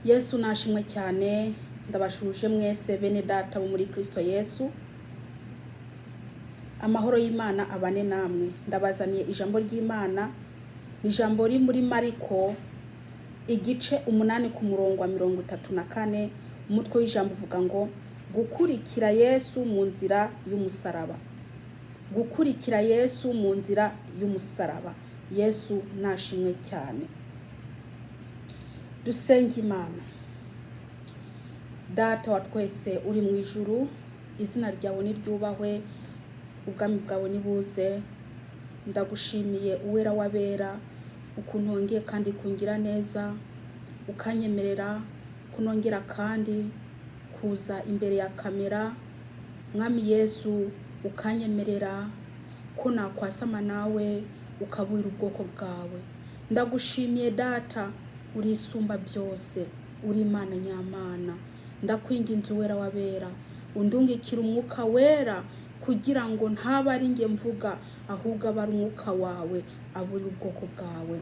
Yesu nashimwe cyane. Ndabashuje mwese bene Data bo muri Kristo Yesu. Amahoro y'Imana abane namwe. Ndabazaniye ijambo ry'Imana, ni ijambo riri muri Mariko igice 8 ku murongo wa 34. Umutwe w'ijambo uvuga ngo gukurikira Yesu mu nzira y'umusaraba. Gukurikira Yesu mu nzira y'umusaraba. Yesu nashimwe cyane. Dusenge Imana. Data wa twese uri mu ijuru, izina ryawe niryubahwe, ubwami bwawe nibuze. Ndagushimiye, Uwera w'abera, ukuntu wongeye kandi kungira neza, ukanyemerera kunongera kandi kuza imbere ya kamera. Mwami Yesu, ukanyemerera ko nakwasama nawe ukabwira ubwoko bwawe. Ndagushimiye Data, uri isumba byose, uri Imana nyamana. Ndakwinginze, Uwera w'abera, undungikira Umwuka Wera kugira ngo ntaba ari njye mvuga, ahubwo abe ari Umwuka wawe abura ubwoko bwawe.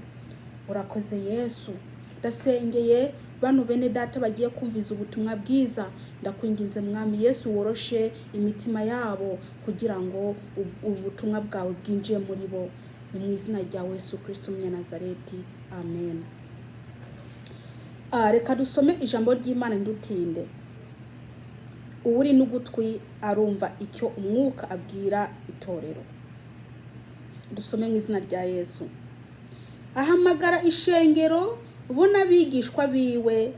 Urakoze Yesu. Ndasengeye bano bene Data bagiye kumviza ubutumwa bwiza. Ndakwinginze Mwami Yesu, woroshe imitima yabo kugira ngo ubutumwa bwawe bwinjiye muri bo. Ni mu izina rya Yesu Kristo Umunyanazareti, amen. Reka dusome ijambo ry'Imana ntidutinde. Uwuri n'ugutwi arumva icyo Umwuka abwira itorero. Dusome mu izina rya Yesu. Ahamagara ishengero bo n'abigishwa biwe,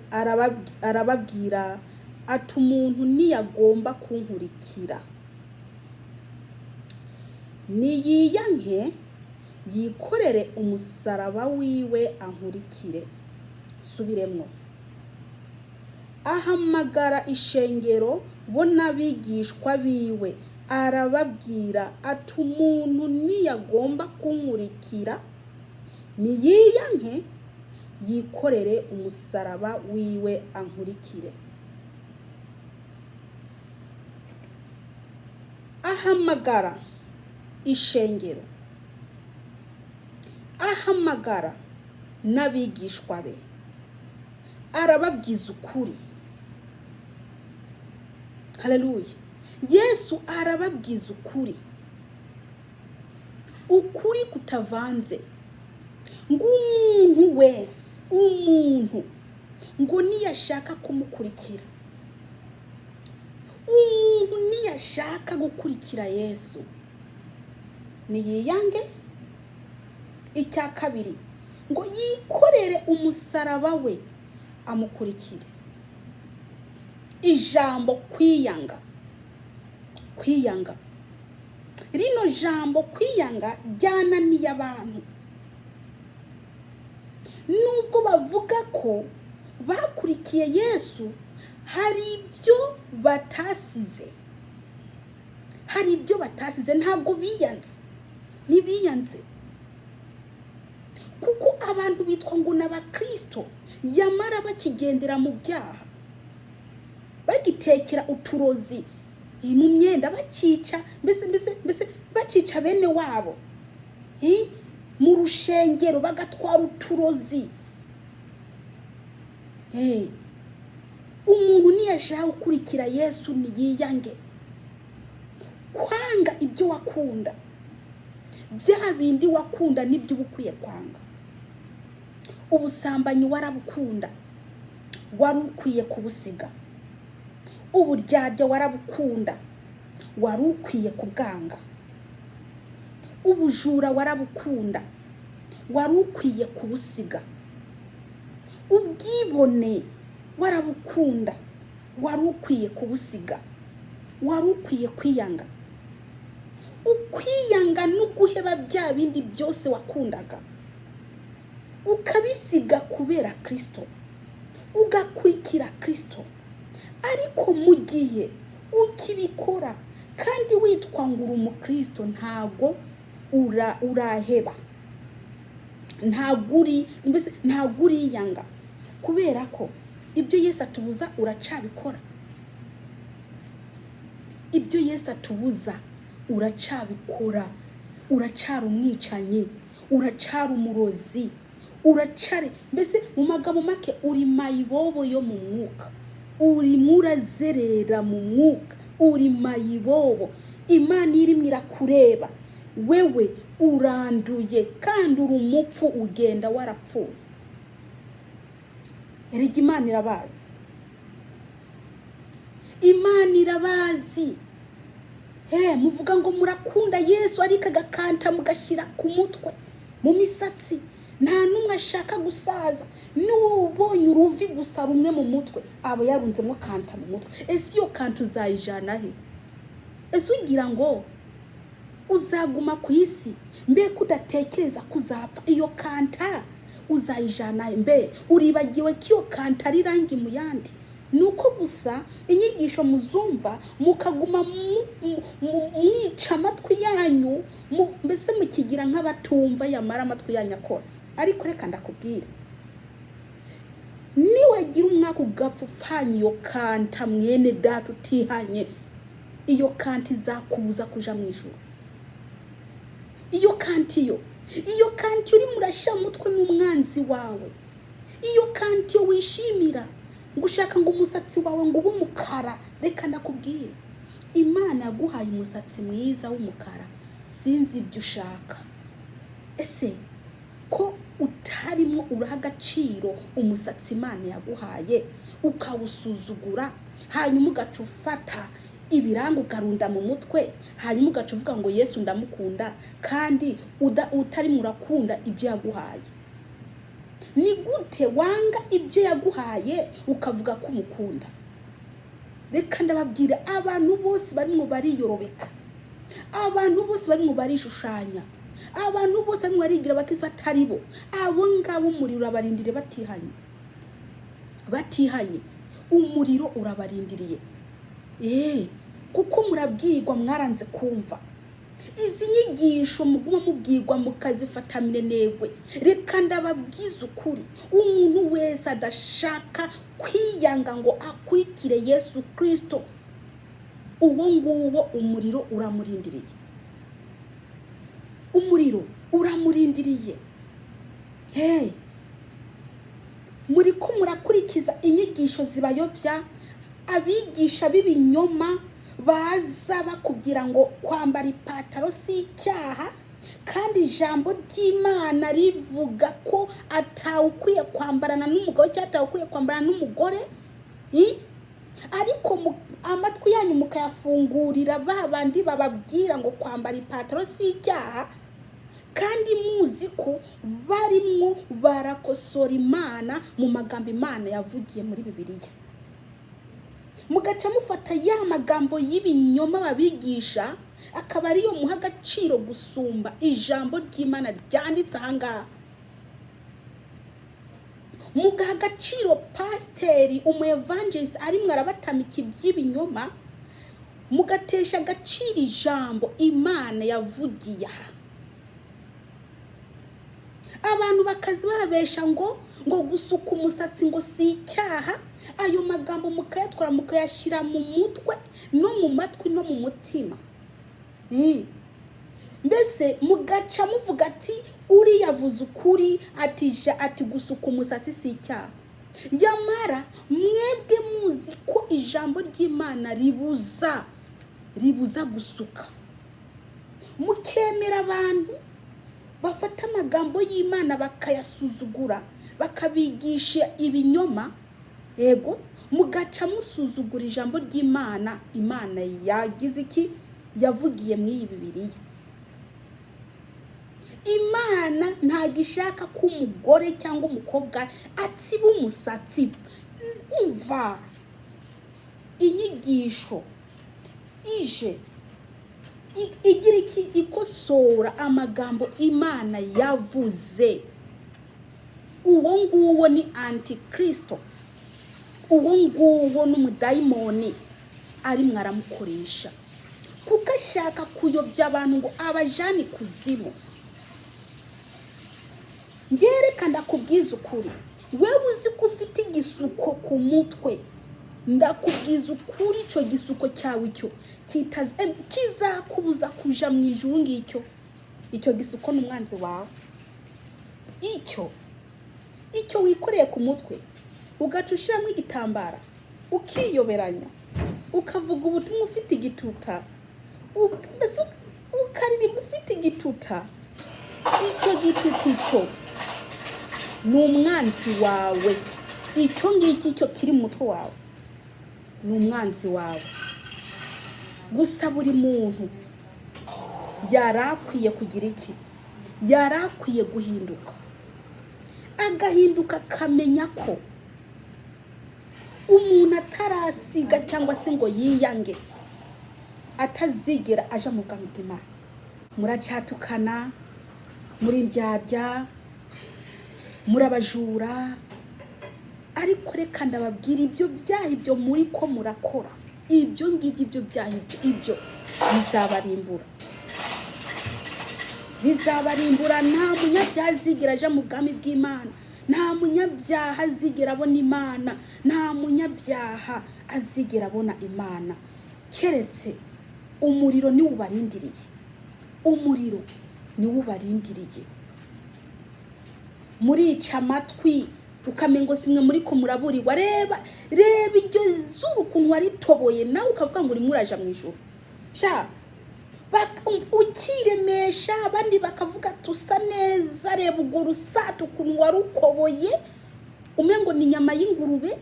arababwira ati: "Umuntu niyagomba kunkurikira, niyiyanke, yikorere umusaraba wiwe, ankurikire." Subiremwo. Ahamagara ishengero bo n'abigishwa biwe, arababwira ati: "Umuntu niyagomba kunkurikira, niyiyanke, yikorere umusaraba wiwe, ankurikire." Ahamagara ishengero, ahamagara n'abigishwa be, arababwiza ukuri. Haleluya! Yesu arababwiza ukuri, ukuri kutavanze, ngo umuntu wese, umuntu ngo niyashaka kumukurikira, umuntu niyashaka gukurikira Yesu, niyiyange. Icya kabiri, ngo yikorere umusaraba we, amukurikire. Ijambo kwiyanga, kwiyanga, rino jambo kwiyanga ryananiye abantu. Nubwo bavuga ko bakurikiye Yesu, hari ibyo batasize, hari ibyo batasize. Ntabwo biyanze, ntibiyanze, kuko abantu bitwa ngo ni Abakristo, yamara bakigendera mu byaha, bagitekera uturozi mu myenda, bacica mbese bacica bene wabo mu rushengero, bagatwara uturozi. Umuntu niyashaka gukurikira Yesu, niyiyange. Kwanga ibyo wakunda, bya bindi wakunda nibyo uba ukwiye kwanga. Ubusambanyi warabukunda, wari ukwiye kubusiga. Uburyarya warabukunda, wari ukwiye kubwanga. Ubujura warabukunda, wari ukwiye kubusiga. Ubwibone warabukunda, wari ukwiye kubusiga. Wari ukwiye kwiyanga. Ukwiyanga no guheba bya bindi byose wakundaga, ukabisiga kubera Kirisito, ugakurikira Kirisito. Ariko mu gihe ukibikora kandi witwa ngo uri Umukristo, ntabwo uraheba, ntabwo uri mbese, ntabwo uriyanga, kubera ko ibyo Yesu atubuza uracabikora. Ibyo Yesu atubuza uracabikora. Uracara umwicanyi, uracara umurozi. Uracari mbese, mu magambo make, uri mayibobo yo mu mwuka, urimo urazerera mu mwuka, uri mayibobo. Imana irimo irakureba, wewe uranduye kandi uri umupfu, ugenda warapfuye. Erega Imana irabazi, Imana irabazi. He, muvuga ngo murakunda Yesu, ariko agakanta mugashyira ku mutwe, mu misatsi. Nta n'umwe ashaka gusaza. N'ubonye uruvi gusa rumwe mu mutwe, aba yarunzemo kanta mu mutwe. Ese iyo kanta uzayijana he? Ese ugira ngo uzaguma ku isi? Mbe ko udatekereza ko uzapfa, iyo kanta uzayijana he? Mbe uribagiwe ko iyo kanta ari irangi mu yandi? Ni uko gusa inyigisho muzumva mukaguma mwica amatwi yanyu, mbese mukigira nk'abatumva, yamara amatwi yanyu akora. Ariko reka ndakubwira, niwagira umwaka ugapfa upfanye iyo kanta, mwene data, utihanye, iyo kanta izakubuza kuja mu ijuru. Iyo kanta, iyo kanta urimo urashyira mu mutwe n'umwanzi wawe. Iyo kanta, iyo wishimira ngo ushaka ngo umusatsi wawe ngo ube umukara, reka ndakubwire, Imana yaguhaye umusatsi mwiza w'umukara, sinzi ibyo ushaka. Ese ko utarimo uraha agaciro umusatsi Imana yaguhaye, ukawusuzugura, hanyuma ugaca ufata ibiranga ukarunda mu mutwe, hanyuma ugaca uvuga ngo Yesu ndamukunda, kandi utarimo urakunda ibyo yaguhaye? Ni gute wanga ibyo yaguhaye ukavuga ko umukunda? Reka ndababwira, abantu bose barimo bariyorobeka, abantu bose barimo barishushanya, abantu bose barimo barigira abakristo atari bo, abo ngabo umuriro urabarindiriye batihanye. Batihanye, umuriro urabarindiriye. Kuko murabwirwa, mwaranze kumva. Izi nyigisho muguma mubwirwa mukazifata minenegwe, reka ndababwiza ukuri, umuntu wese adashaka kwiyanga ngo akurikire Yesu Kirisito, uwo nguwo umuriro uramurindiriye, umuriro uramurindiriye. Hey, muri ko murakurikiza inyigisho zibayobya, abigisha b'ibinyoma baza bakubwira ngo kwambara ipataro si icyaha, kandi ijambo ry'Imana rivuga ko atawukwiye kwambarana n'umugabo cyangwa atawukwiye kwambarana n'umugore. Ariko amatwi yanyu mukayafungurira ba bandi bababwira ngo kwambara ipataro si icyaha, kandi muzi ko barimwo barakosora Imana mu magambo Imana yavugiye muri Bibiliya, mugaca mufata ya magambo y'ibinyoma babigisha, akaba ariyo muha agaciro gusumba ijambo ry'Imana ryanditse ahangaha, mugaha agaciro pasiteri, umu evangelist arimwo arabatamika iby'ibinyoma, mugatesha agaciro ijambo Imana yavugiye aha. Abantu bakaza babesha ngo gusuka umusatsi ngo si icyaha, ayo magambo mukayatwara, mukayashyira mu mutwe no mu matwi no mu mutima. Mbese mugaca muvuga ati uriya avuze ukuri, ati ati gusuka umusatsi si icyaha, yamara mwebwe muzi ko ijambo ry'Imana ribuza gusuka. Mukemera abantu bafata amagambo y'Imana bakayasuzugura, bakabigisha ibinyoma, yego, mugaca musuzugura ijambo ry'Imana Imana yagize iki, yavugiye muri iyi Bibiliya. Imana ntabwo ishaka ko umugore cyangwa umukobwa atsiba umusatsi. Umva, inyigisho ije igira iki, ikosora amagambo Imana yavuze, uwo nguwo ni antikristo, uwo nguwo ni umudayimoni arimwo aramukoresha, kuko ashaka kuyobya abantu ngo abajane ikuzimu. Ngereka ndakubwiza ukuri, wewe uzi ko ufite igisuko ku mutwe, ndakubwiza ukuri, icyo gisuko cyawe icyo kizakubuza kuja mu ijuru. Ngicyo icyo gisuko ni umwanzi wawe icyo. Icyo wikoreye ku mutwe, ugaca ushyiramo igitambara, ukiyoberanya, ukavuga ubutumwa ufite igituta, mbese ukaririmba ufite igituta. Icyo gituta, icyo ni umwanzi wawe. Icyo ngicyo, icyo kiri mu mutwe wawe, ni umwanzi wawe. Gusa buri muntu yari akwiye kugira iki? Yari akwiye guhinduka, agahinduka, akamenya ko umuntu atarasiga cyangwa se ngo yiyange atazigera aja mu bwami bw'Imana. Muracatukana, muri ndyarya, muri abajura, ariko reka ndababwira, ibyo byaha, ibyo muri ko murakora, ibyo ngibyo, ibyo byaha, ibyo bizabarimbura, bizabarimbura. Nta munyabyaha azigera aja mu bwami bw'Imana, nta munyabyaha azigera abona Imana, nta munyabyaha azigera abona Imana, keretse umuriro niwo ubarindiriye. Umuriro niwo ubarindiriye. Murica amatwi, ukamenya ngo simwe muri ko muraburirwa. Reba, reba iryo zuru ukuntu waritoboye, nawe ukavuga ngo urimo uraja mu ijuru. Sha, ukiremesha, abandi bakavuga tusa neza. Reba urwo rusato ukuntu warukoboye, umengo ni inyama y'ingurube.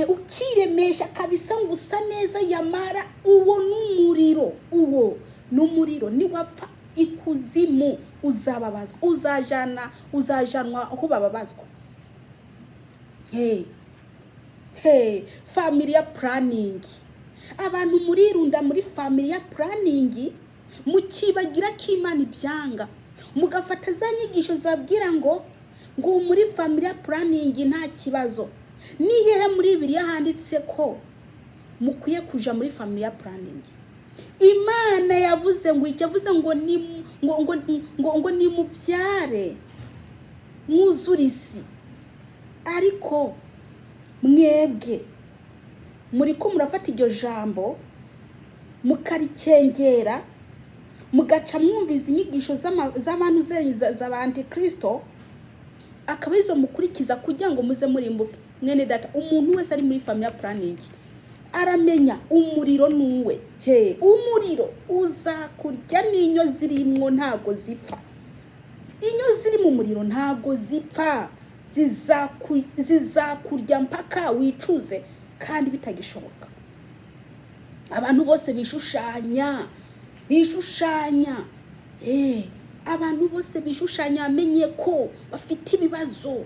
Ukiremesha kabisa ngo usa neza, yamara uwo n'umuriro, uwo n'umuriro. Niwapfa, ikuzimu uzababazwa, uzajanwa aho bababazwa. Hey, hey, family planning, abantu murirunda muri family planning, mukibagira ko Imana ibyanga, mugafata za nyigisho zibabwira ngo muri family planning nta kibazo. Ni hehe muri Bibiliya handitse ko mukwiye kuja muri family planning? Imana yavuze ngo icyo yavuze ngo ni ngo nimubyare mwuzure isi, ariko mwebwe muri ko murafata iryo jambo mukarikengera, mugaca mwumviza inyigisho z'abantu za antikristo, akaba arizo mukurikiza kugira ngo muze murimbuke. Mwene data, umuntu wese ari muri family planning aramenya umuriro nuwe. He, umuriro uzakurya n'inyo zirimwo ntago zipfa. Inyo ziri mu muriro ntago zipfa, zizakurya mpaka wicuze kandi bitagishoboka. Abantu bose bishushanya, bishushanya, abantu bose bishushanya bamenye ko bafite ibibazo,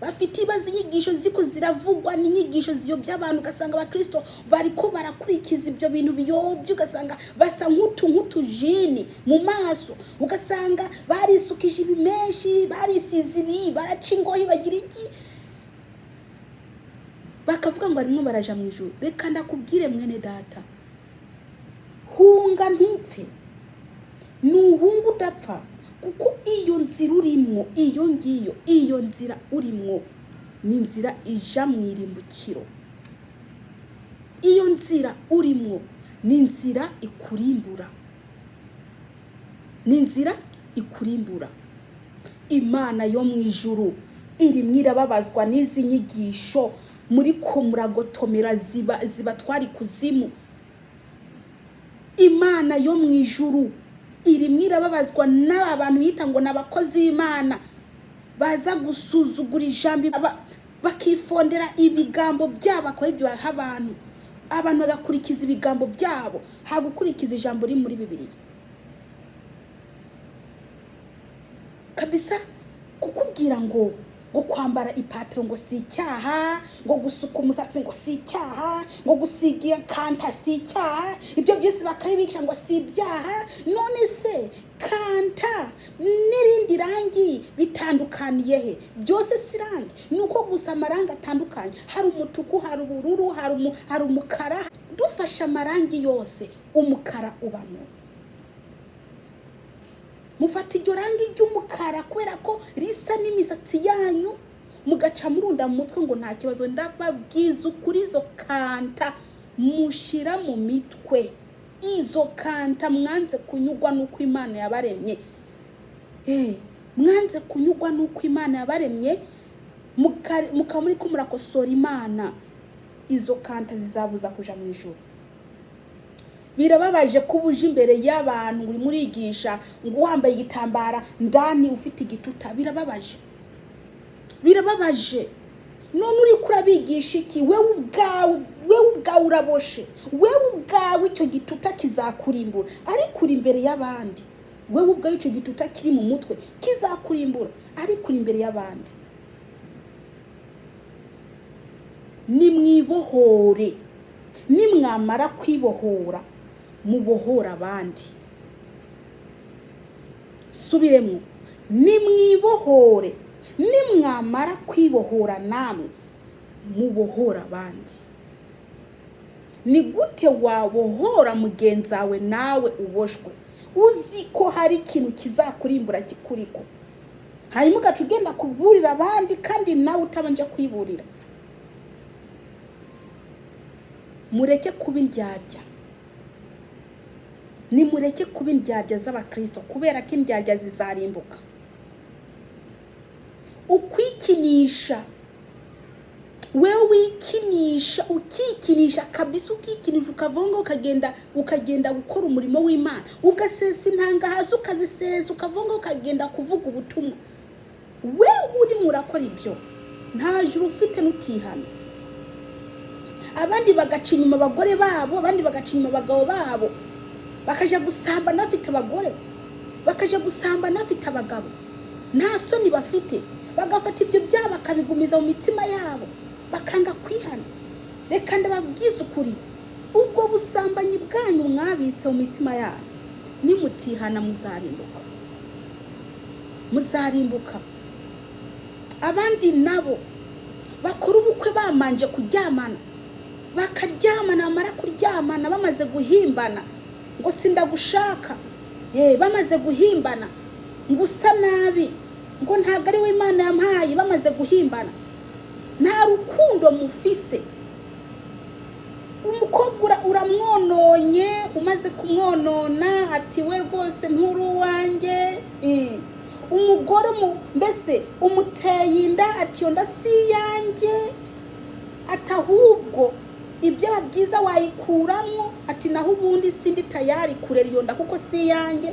bafite ibibazo. Inyigisho ziko ziravugwa ni inyigisho ziyobya abantu, ugasanga abakristo bariko barakurikiza ibyo bintu biyobya, ugasanga basa nk'utujini mu maso, ugasanga barisukije ibimenshi, barisize ibi, baraca ingohi, bagira iki, bakavuga ngo barimo baraja mu ijuru. Reka ndakubwire, mwene data, hunga ntupfe, nuhunga udapfa, kuko iyo nzira urimwo, iyo ngiyo, iyo nzira urimwo ni inzira ija mu irimbukiro. Iyo nzira urimwo ni inzira ikurimbura, ni inzira ikurimbura. Imana yo mu ijuru irimwo irababazwa n'izi nyigisho muri ko muragotomera, ziba zibatwara ikuzimu. Imana yo mu ijuru irimwo irababazwa n'aba bantu bita ngo ni abakozi b'Imana, baza gusuzugura ijambo, bakifondera ibigambo byabo, akaba aribyo baha abantu, abantu bagakurikiza ibigambo byabo ha gukurikiza ijambo riri muri Bibiliya. Kabisa, kukubwira ngo kwambara ipataro ngo si icyaha, ngo gusuka umusatsi ngo si icyaha, ngo gusiga kanta si icyaha, ibyo byose bakabibigisha ngo si ibyaha. None se kanta n'irindi rangi bitandukaniye he? Byose si rangi? Ni uko gusa amarangi atandukanye: hari umutuku, hari ubururu, hari umukara. Dufashe amarangi yose, umukara ubamo. Mufata iryo rangi ry'umukara kubera ko risa n'imisatsi yanyu, mugaca murunda mu mutwe ngo nta kibazo. Ndababwiza ukuri, izo kanta mushira mu mitwe, izo kanta, mwanze kunyurwa n'uko Imana yabaremye. Mwanze kunyurwa n'uko Imana yabaremye, mukaba muri ko murakosora Imana. Izo kanta zizabuza kuja mu ijuru. Birababaje kuba uje imbere y'abantu uri murigisha ngo wambaye igitambara, ndani ufite igituta. Birababaje, birababaje. None uri kurabigisha iki? Wewe ubwawe uraboshe. Wewe ubwawe icyo gituta kizakurimbura, ariko uri imbere y'abandi. Wewe ubwawe icyo gituta kiri mu mutwe kizakurimbura, ariko uri imbere y'abandi. Nimwibohore. Nimwamara kwibohora, mubohora abandi. Subiremo: nimwibohore, nimwamara kwibohora namwe mubohora abandi. Ni gute wabohora mugenzi wawe nawe uboshwe, uzi ko hari ikintu kizakurimbura kikuriko, hanyuma ugaca ugenda kuburira abandi kandi nawe utabanje kwiburira? Mureke kuba indyarya. Nimureke kuba indyarya z'abakristo, kubera ko indyarya zizarimbuka. Ukwikinisha, wewe wikinisha, ukikinisha kabisa, ukikinisha, ukavunga, ukagenda gukora umurimo w'Imana, ugasesa intanga hasi, ukazisesa, ukavunga, ukagenda kuvuga ubutumwa. Wewe urimo urakora ibyo, nta juru ufite n'utihana. Abandi bagaca inyuma abagore babo, abandi bagaca inyuma abagabo babo, bakaja gusambana bafite abagore, bakaja gusambana bafite abagabo, nta soni bafite. Bagafata ibyo byabo bakabigumiza mu mitima yabo, bakanga kwihana. Reka ndababwize ukuri, ubwo busambanyi bwanyu mwabitse mu mitima yanyu, nimutihana muzarimbuka, muzarimbuka. Abandi nabo bakora ubukwe bamanje kuryamana, bakaryamana, bamara kuryamana bamaze guhimbana ngo sindagushaka, bamaze guhimbana ngo usa nabi, ngo ntabwo ari we Imana yampaye, bamaze guhimbana, nta rukundo mufise. Umukobwa uramwononye, umaze kumwonona ati we rwose nturi uwanjye. Umugore mbese umuteye inda, ati iyo nda si iyanjye, ati ahubwo ibyaba byiza wayikuramo, ati naho ubundi sindi tayari kurera iyo nda kuko si iyanjye.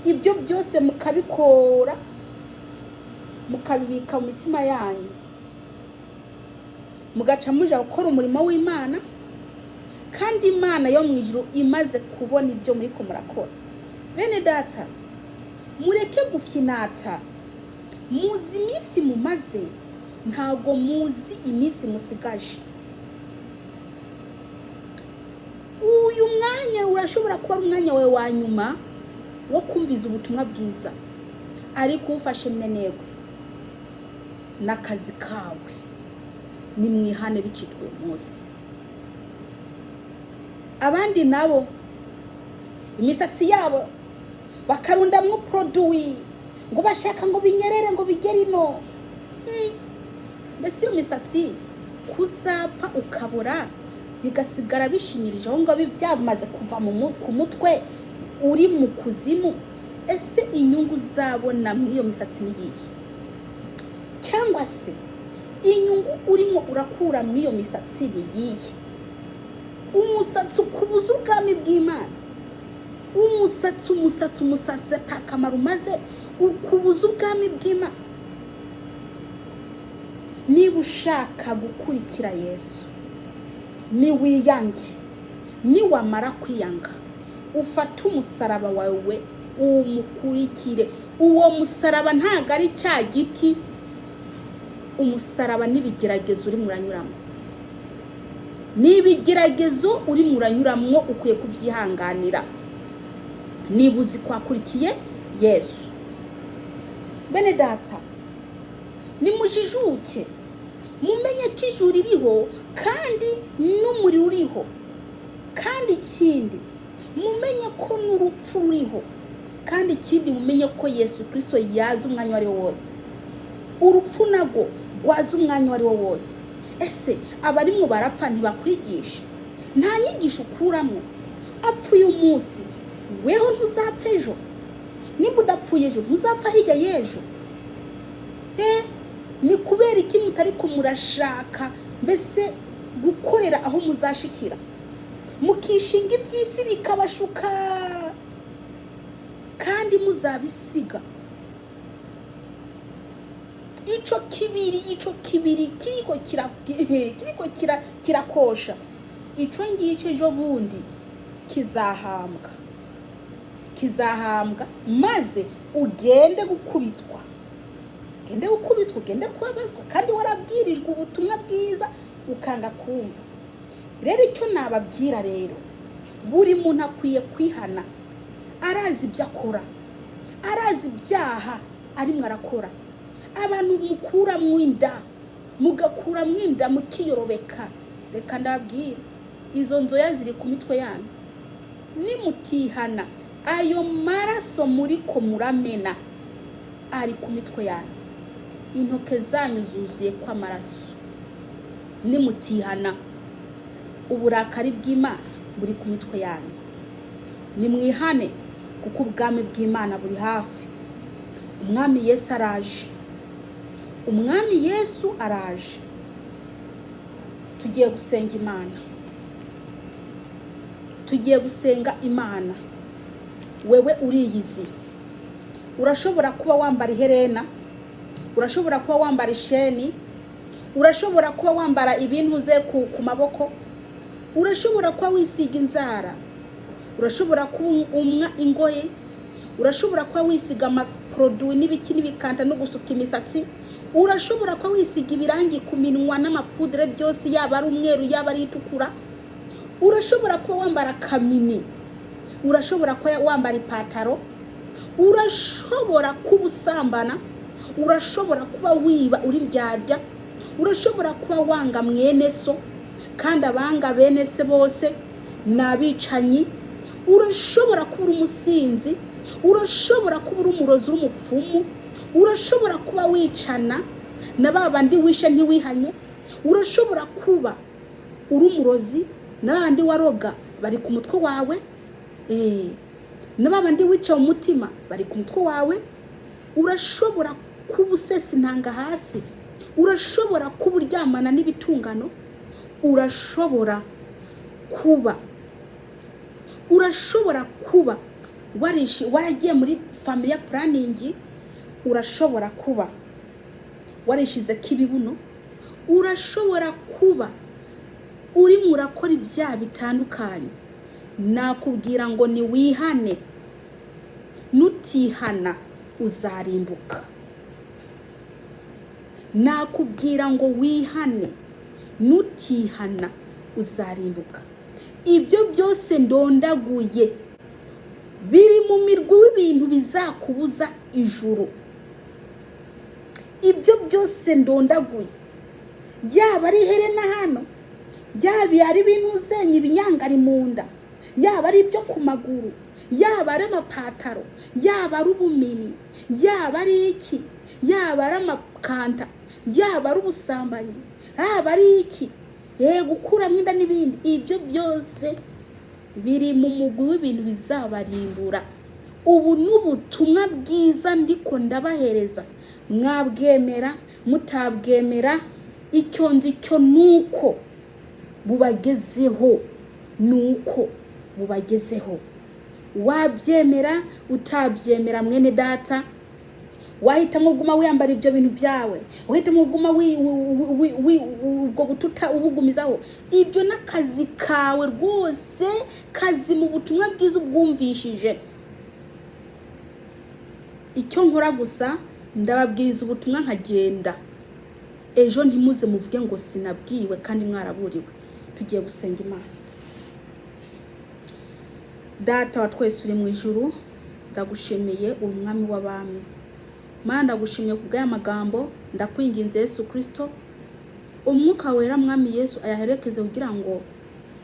Ibyo byose mukabikora, mukabibika mu mitima yanyu, mugaca muja gukora umurimo w'Imana, kandi Imana yo mu ijuru imaze kubona ibyo muriko murakora. Bene data, mureke gufyinata. Muzi iminsi mumaze, ntago muzi iminsi musigaje. Uyu mwanya urashobora kuba ari umwanya wawe wa nyuma wo kumviza ubutumwa bwiza, ariko ufashe mwenegwe n'akazi kawe. Nimwihane bicitwe uyu munsi. Abandi nabo imisatsi yabo bakarundamwo produit, ngo bashaka ngo binyerere, ngo bigere ino. Mbese iyo misatsi kuzapfa ukabura bigasigara bishinyirije aho ngaho, byamaze kuva ku mutwe, uri mu kuzimu, ese inyungu uzabona muri iyo misatsi ni iyihe? Cyangwa se inyungu urimo urakura muri iyo misatsi ni iyihe? Umusatsi ukubuza ubwami bw'Imana. Umusatsi, umusatsi, umusatsi atakamaro umaze, ukubuza ubwami bw'Imana. Niba ushaka gukurikira Yesu, niwiyange. Niwamara kwiyanga, ufate umusaraba wawe umukurikire. Uwo musaraba ntago ari cya giti, umusaraba n'ibigeragezo urimo uranyuramo, n'ibigeragezo urimo uranyuramo ukwiye kubyihanganira niba uzi ko wakurikiye Yesu. Bene data, nimujijuke, mumenye ko ijuru ririho kandi n'umuriro uriho, kandi ikindi mumenye ko n'urupfu ruriho, kandi ikindi mumenye ko Yesu Kristo yaza umwanya uwo ari wo wose. Urupfu nabwo rwaza umwanya uwo ari wo wose. Ese abarimwo barapfa ntibakwigisha? Nta nyigisho ukuramo. Apfuye umunsi, weho ntuzapfa ejo. Nimba udapfuye ejo, ntuzapfa hirya y'ejo. Ni kubera iki mutariko murashaka mbese gukorera aho muzashikira, mukishinga iby'isi bikabashuka kandi muzabisiga? Ico kibiri kiriko kirakosha ico ngicyo, ejo bundi kizahambwa, maze ugende gukubitwa, ugende gukubitwa, ugende kubabazwa, kandi warabwirijwe ubutumwa bwiza ukanga kumva. Rero icyo nababwira rero, buri muntu akwiye kwihana. Arazi ibyo akora, arazi ibyaha arimo arakora. Abantu mukuramwo inda, mugakuramwo inda, mukiyorobeka, reka ndababwire, izo nzoya ziri ku mitwe yanyu. Nimutihana, ayo maraso muriko muramena ari ku mitwe yanyu, intoke zanyu zuzuye kw'amaraso. Nimutihana, uburakari bw'Imana buri ku mitwe yanyu. Nimwihane, kuko ubwami bw'Imana buri hafi. Umwami Yesu araje, Umwami Yesu araje. Tugiye gusenga Imana, tugiye gusenga Imana. Wewe uriyizi, urashobora kuba wambara iherena, urashobora kuba wambara isheni, urashobora kuba wambara ibintu uze ku maboko, urashobora kuba wisiga inzara, urashobora kuba umwa ingoye, urashobora kuba wisiga amaproduits n'ibiki n'ibikanta no gusuka imisatsi, urashobora kuba wisiga ibirangi ku minwa n'amapudre byose, yaba ari umweru, yaba ari itukura, urashobora kuba wambara kamini, urashobora kuba wambara ipataro, urashobora kuba usambana, urashobora kuba wiba uri ryarya, urashobora kuba wanga mwene so, kandi abanga bene se bose ni abicanyi, urashobora kuba uri umusinzi, urashobora kuba uri umurozi, uri umupfumu, urashobora kuba wicana na ba bandi wishe ntiwihanye, urashobora kuba uri umurozi na bandi waroga bari ku mutwe wawe, na ba bandi wica mu mutima bari ku mutwe wawe, urashobora kuba usesa intanga hasi, urashobora kuba uryamana n'ibitungano, urashobora kuba waragiye muri family planning, urashobora kuba warishize k'ibibuno, urashobora kuba urimo urakora ibyaha bitandukanye. Nakubwira ngo ni wihane, nutihana uzarimbuka. Nakubwira ngo wihane, nutihana uzarimbuka. Ibyo byose ndondaguye biri mu mirwi w'ibintu bizakubuza ijuru. Ibyo byose ndondaguye, yaba ari iherena hano, yaba ari ibintu uzenya ibinyangari mu nda, yaba ari ibyo ku maguru, yaba ari amapataro, yaba ari ubumini, yaba ari iki, yaba ari amakanta, yaba ari ubusambanyi, yaba ari iki, gukuramo inda n'ibindi, ibyo byose biri mu mugwi w'ibintu bizabarimbura. Ubu ni ubutumwa bwiza ndiko ndabahereza, mwabwemera mutabwemera, icyo nzi cyo ni uko bubagezeho, ni uko bubagezeho. Wabyemera utabyemera, mwene data, wahitamo kuguma wiyambara ibyo bintu byawe, wahitamo kuguma ubwo bututa ubugumizaho, ibyo n'akazi kawe rwose. Kazi mu butumwa bwiza ubwumvishije. Icyo nkora gusa, ndababwiriza ubutumwa nkagenda. Ejo ntimuze muvuge ngo sinabwiwe kandi mwaraburiwe. Tugiye gusenga Imana. Data wa twese uri mu ijuru, ndagushimiye, uri umwami w'abami. Mana, ndagushimiye ku bw'aya magambo. Ndakwinginze Yesu Kirisito, Umwuka Wera, Mwami Yesu, ayaherekeze kugira ngo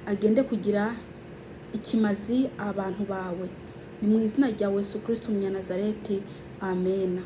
agende kugira ikimazi abantu bawe. Ni mu izina rya Yesu Kirisito Umunyanazareti, amena.